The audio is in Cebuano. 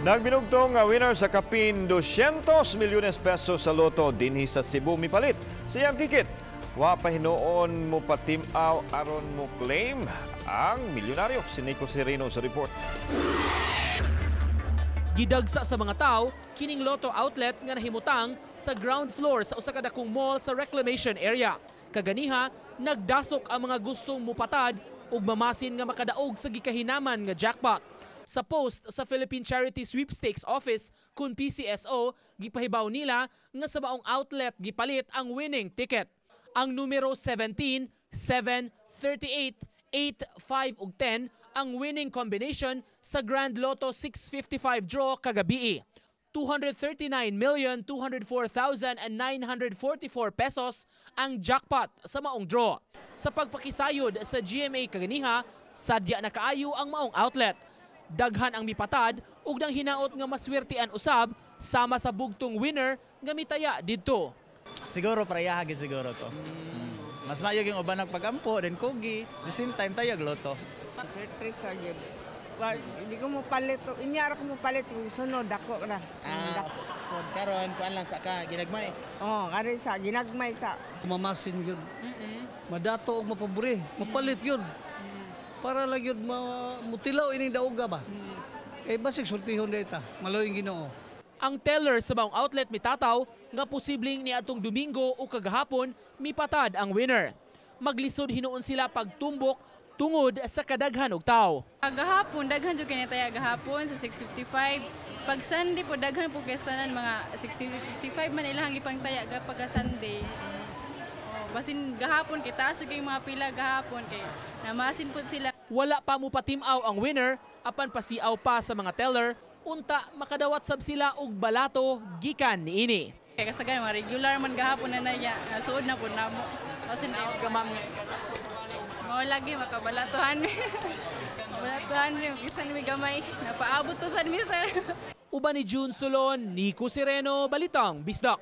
Nagbinugtong nga winner sa kapin 200 milyones pesos sa loto dinhi sa Cebu mipalit sa iyang ticket. Wa pa hinuon mo patimaw aron mo claim ang milyonaryo. Si Nico Sereno sa report. Gidagsa sa mga tao kining lotto outlet nga nahimutang sa ground floor sa usa ka dakong mall sa reclamation area. Kaganiha, nagdasok ang mga gustong mupatad ug mamasin nga makadaog sa gikahinaman nga jackpot. Sa post sa Philippine Charity Sweepstakes Office kun PCSO, gipahibaw nila nga sa maong outlet gipalit ang winning ticket. Ang numero 17, 7, 38, 8, 5 ug 10 ang winning combination sa Grand Lotto 655 draw kagabii. 239,204,944 pesos ang jackpot sa maong draw. Sa pagpakisayod sa GMA kaganiha, sadya na kaayo ang maong outlet. Daghan ang mipatad ug nang hinaot nga maswertian usab sama sa bugtong winner nga mitaya didto. Siguro prayaha gyud siguro to. Mas maayo yung uban nagpagampo then kugi, the same time tayag lotto. Sorpresa gyud. Wa, hindi ko mo palit. Inyara ko mo palit. Kung sunod, dako na. Ah, Dako. Karon kuan lang sa ka ginagmay. Oh, kari sa, ginagmay sa. Mamasin yun. Madato og mapobre. Mapalit yun. Para lang yun mutilaw ining dauga ba. Kay basig sultihon data. Maloyng Ginoo. Ang teller sa maong outlet mitataw nga posibleng niadtong Domingo o kagahapon mipatad ang winner. Maglisod hinuon sila pagtumbok tungod sa kadaghan og tawo. Gahapon, daghan jud kini taya gahapon sa 6:55. Pag Sunday po, daghan po kay tanan, mga 6:55 man ilang ipangtaya ga pagka Sunday. Oh, basin gahapon kay taas jud kay mga pila gahapon kay namasin po sila. Wala pa mo patimaw ang winner apan pasiaw pa sa mga teller unta makadawat sab sila og balato gikan niini. Kay kasagaran mga regular man gahapon na naya, nasuod na po namo. Basin ka, ma'am. Mao lagi makabalatuhan mi. Balatuhan mi bisan mi gamay. Napaabot pa sad mi, sir. Uban ni June Solon, Nico Sereno, Balitang Bisdak.